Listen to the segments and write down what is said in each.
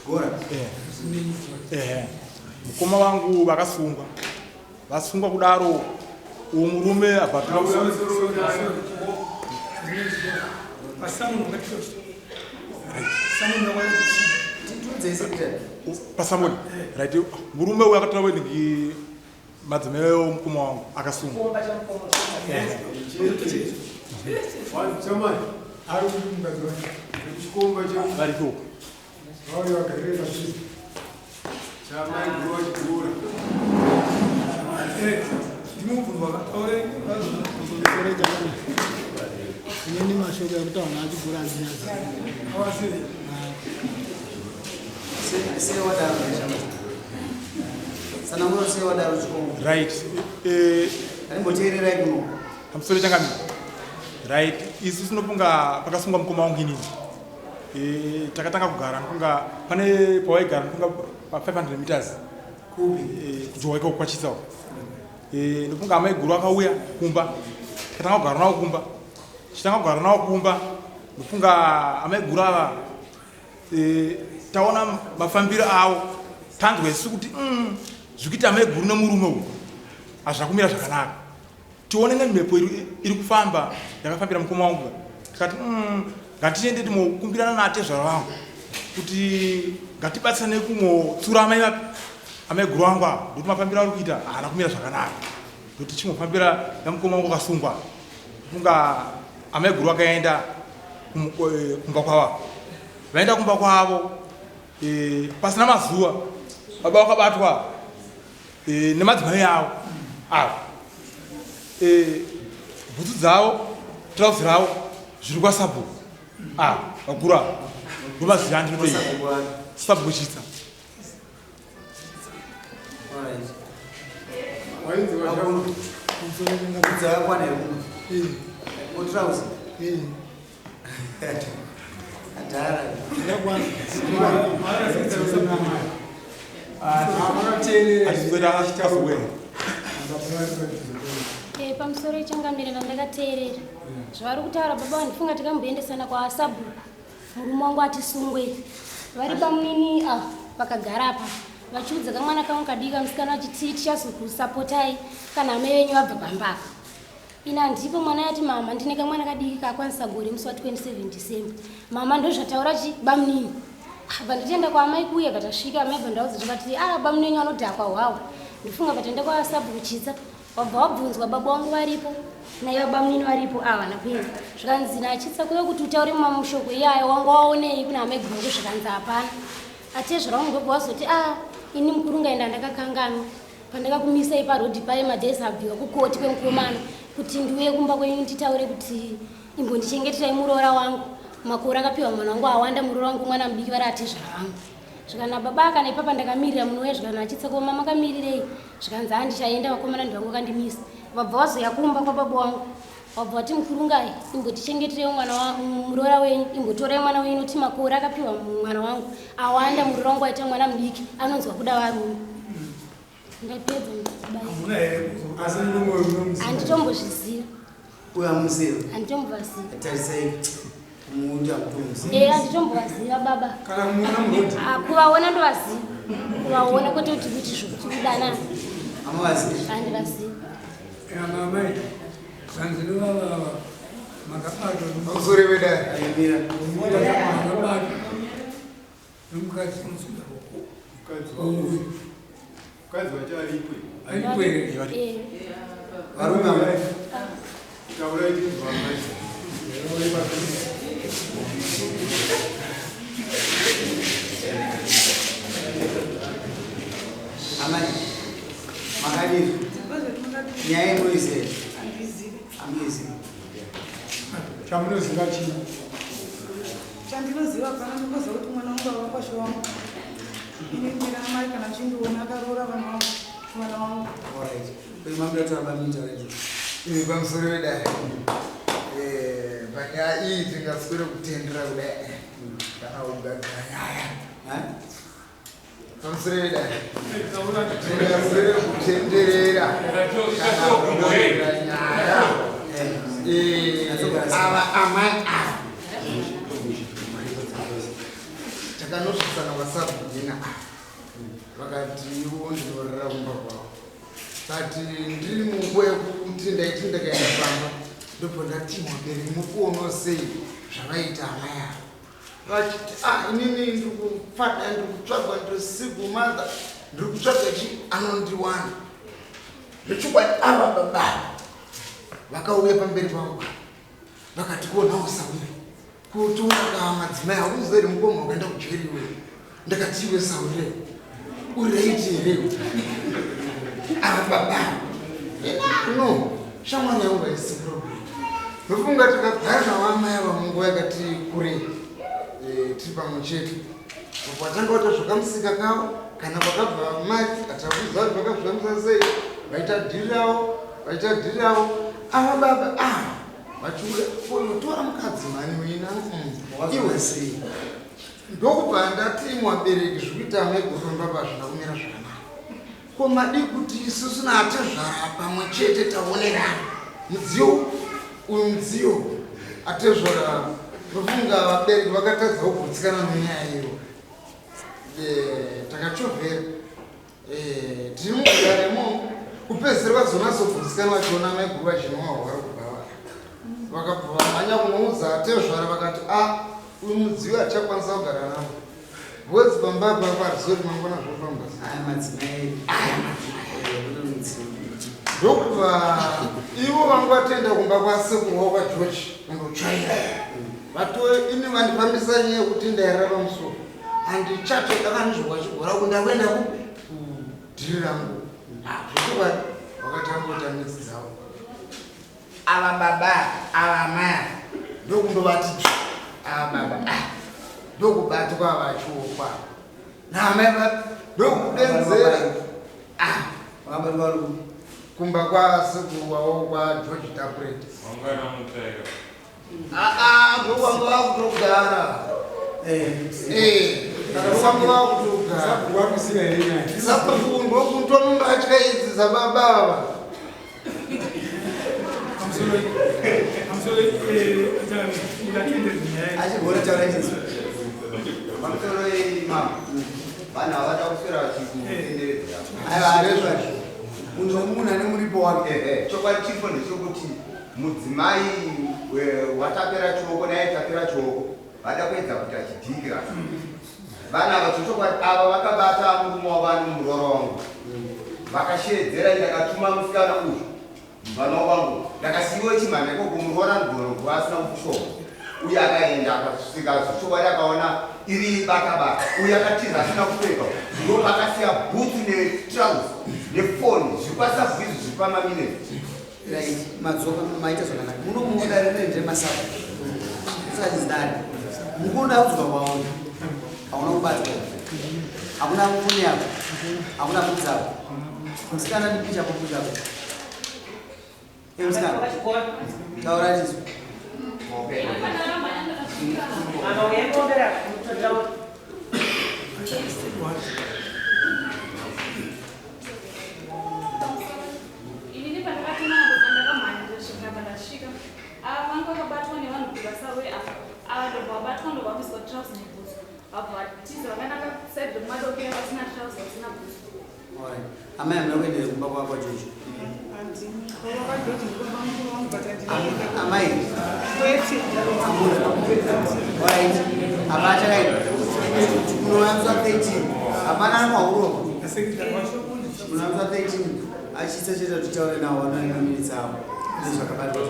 Chigora. Ehe. Mukoma vangu vakasungwa. Vasungwa kudaro uwo murume abva atora Pasamoni. Right. Murume uyo akatora wedding madzimai omukoma wangu akasungwa. Variko. Inini mashoko ekutaura achigura handinyazi. Right. Arimboteererai kuno. Pamusoro changamire. Right. Isu tinofunga pakasungwa mukoma wangu inini. Eh, takatanga kugara ndofunga pane pawaigara ndofunga pa 500 meters. Kupi? Eh, kujowa ikoko kwachitsa uko. Eh, ndofunga amai guru akauya kumba. Takatanga kugara nawo kumba. Chitanga kugara nawo kumba. Ndofunga amai guru ava eh, taona mafambiro avo tanzwa isu kuti zvikuita amai guru nemurume uyu hazvina kumira zvakanaka. Tione nemhepo iri kufamba yakafambira mukoma wangu tikati ngatiende timokumbirana naatezvara vangu kuti ngatibatsirane kumotsura amai vapi amai guru vangu ava ndokuti mafambiro ari kuita haana kumira zvakanaka ndokuti chimofambira yamukoma wangu akasungwa kunga amai guru vakaenda kumba kwavo vaenda kumba kwavo pasina mazuva baba vakabatwa nemadzimai avo ava bhutsu dzavo trauzi ravo zviri kwasabhuku ava vakuru ava ndomaziva ndinotei sabhuku chitsa Pamusoro ichangamire ndandakateerera zvavari kutaura baba vandifunga tikamboendesana kwasabhuku murume wangu atisungwe vari bamunini ava vakagara apa vachiudza kamwana kangu kadiki kamusikana vachiti tichazokusapotai kana amai venyu vabva pamba apa. Ini handipo mwana yati mama ndine kamwana kadiki kakwanisa gore musi wa 27 December. Mama ndozvataura chi bamunini. Bva ndatoenda kwaamai kuye bva tasvika amai bva ndaudza zvakati ah bamunini anodhakwa hwawa. Ndofunga bva taenda kwasabhuku Chitsa. Wabva wabvunzwa baba wangu varipo naiva bamunini varipo ah vana kuenda. Zvikanzi naChitsa kuve kuti utaure mamushoko iyayo wanga waonei kuna amai guru zvikanzi hapana. Atezvara wangu ndobva wazoti ah ini mukuru ngaenda ndakakanganwa. Pandakakumisai paroad paye madays abviwa kukoti kwemukomana kuti ndiuye kumba kwenyu nditaure kuti imbondichengeterai muroora wangu makore akapiwa mwana wangu awanda muroora wangu mwana mudiki vari atezvara vangu zvikana baba kana ipapa ndakamirira munouya zvikana achitsa koma makamirirei zvikanzi handichaenda vakomana ndivangu vakandimisa vabva vazoya kumba kwababa wangu wabva wati mukurungai imbotichengeterei mwana muroora wenyu imbotorai mwana wenyu nokuti makore akapiwa mwana wangu awanda muroora wangu aita mwana mudiki anonzwa kuda varume ndapedza handitombozviziva handitombovaziva handitombovaziva baba kuvaona ndovaziva kuvaona kwete kuti kuti zvokuti kudanana handivaziva. Pamusoro vedare. Mukadzi wacho aripo. Aripo here? Varume ava. Taurai tinzwa amai. Amai, makadii? Nyaya inoiziva? Amuizivi. Chamunoziva chii? Chandinoziva pana ndingoziva kuti mwana wangu avakwashe wangu. Ini ndina mai kana achindiona akaroora vana wangu mwana wangu. Alright. Kwe mambo taura mitaura. Eh, pamusoro vedare. Eh, panyaya iyi tingaswere kutendera kudai kana kugadzira nyaya. Pamusoro vedare. Tingaswere kutenderera kana kugadzira nyaya. Eh, ava amai ava takanosvitsana WhatsApp. ivo ndinorara kumba kwavo but ndiri munguva yekuti ndaiti ndakaenda pamba ndobva ndati mwabereki mukuonawo sei zvavaita amai ava vachiti ah inini ndiri kufada ndiri kutsvagwa ndiri single mother ndiri kutsvaga chi anondiwana zvechokwadi ava baba vakauya pamberi pangu vakati kuonawo sawire kutoona madzimai hauziva here mukoma wakaenda kujeri iwe ndakati iwe sawire uraiti here ava baba no shamwari yangu haisi problem ndofunga tikagara navo amai ava munguva yakati kurei eh, tiri pamwe chete watanga wata zvakamusika kavo kana kwakabva mari atakuziva kuti vakazvifambisa sei vaita dhiri ravo vaita dhiri ravo ava baba ah vachiuya konotora mukadzi mhani wina mm. iwe sei ndokubva ndati mwabereki zvikuita amai kufamba pazvina kumira zvakanaka Ko madii kuti isusu naatezvara pamwe chete taonerana mudziyo uyu mudziyo atezvara ndofunga vabereki vakatadza kugutsikana nenyaya iyo eh, takachovhera eh, tiri mugare imomo kupedzisira vazonatso-gutsikana vachiona maiguru vachinwa hwaro kubva vakabva vamhanya kunoudza atezvara vakati a ah, uyu mudziyo hatichakwanisa kugara navo Vozi pamba apa parizori mangwana zvofamba. Aya madzimai. Aya madzimai. Ndokubva ivo vangu vatenda kumba kwasekuru wavo kwaGeorge kundotsvaira. Vatoe ini vandifambisa nyaya yekuti ndairara pamusoro. Handichatoda kana zvokwachigora ku ndakuenda kupi kudhiri rangu. Ah, zvechokwadi vakatanga kuita midzi dzavo. Ava baba ava amai ava ndokundovati dzvi ava baba ah ndokubatwa vachiokwa naamai va ndokudenzera ah Vakabatwa vari kupi? kumba kwasekuru wavo kwaGeorge Tapuret Wangana mutsvairo. aa ndokwanga vakutogara Eh. Eh, ndokwanga vakutogara Sabhuku wakuziva here nyaya? sabhuku ndokutombatya idzi dzababa ava Achigona taura chinzwa. Pamusoro imama vanhu havada kuswera vachikutenderedzera. Aiwa arezva. Munhu wemunhu ane muripo wake. Ehe, chokwadi chiripo ndechekuti mudzimai watapera chioko naye tapera chioko vada kuedza kuita chidhikira vana ava chochokwadi ava vakabata murume wavo muroora wangu vakasheedzera ndakatuma musikana uyu mvana wangu ndakasiyiwa chimhanya ikoko muroora ndigona asina kushoma uye akaenda akasvika zvechokwadi akaona iri bakabaka uye akatiza asina kupfeka ndo akasiya bhutsu netrausi nefoni zviri kwasabhuizi zviri pamamineti Right, madzoka maita zvakanaka. Munomuona rine ndire masaba. Usati dare. Mukuona kudzoka kwaona. Hauna kubatwa. Hakuna mune yako. Hakuna bvudzi ako. Musikana ndipi chako chako. Eh musikana. Taura chizwa. Inini pandakatuma ndobva ndakamhanya ndikasvika apa ndasvika. Ava vanga vakabatwa nevanhu kuti vasawe apa. Ava ndobva vabatwa ndobva vabviswa trouse nebhutsu. Vabva vatiza vakananga side rekumadokera vasina trouse vasina bhutsu. Alright. Amai hamuna kuendera kumba kwako Jojo. Amai. Hamuna. Alright. Hapana chakaipa. Munowanzwa 13. Hapana ari Munowanzwa 13. Achitsa chete kuti taure nawo vanoenda minutes avo. Ndizvakabatwa.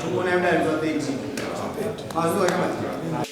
Tokuona yadai 13. Mazuva chakati.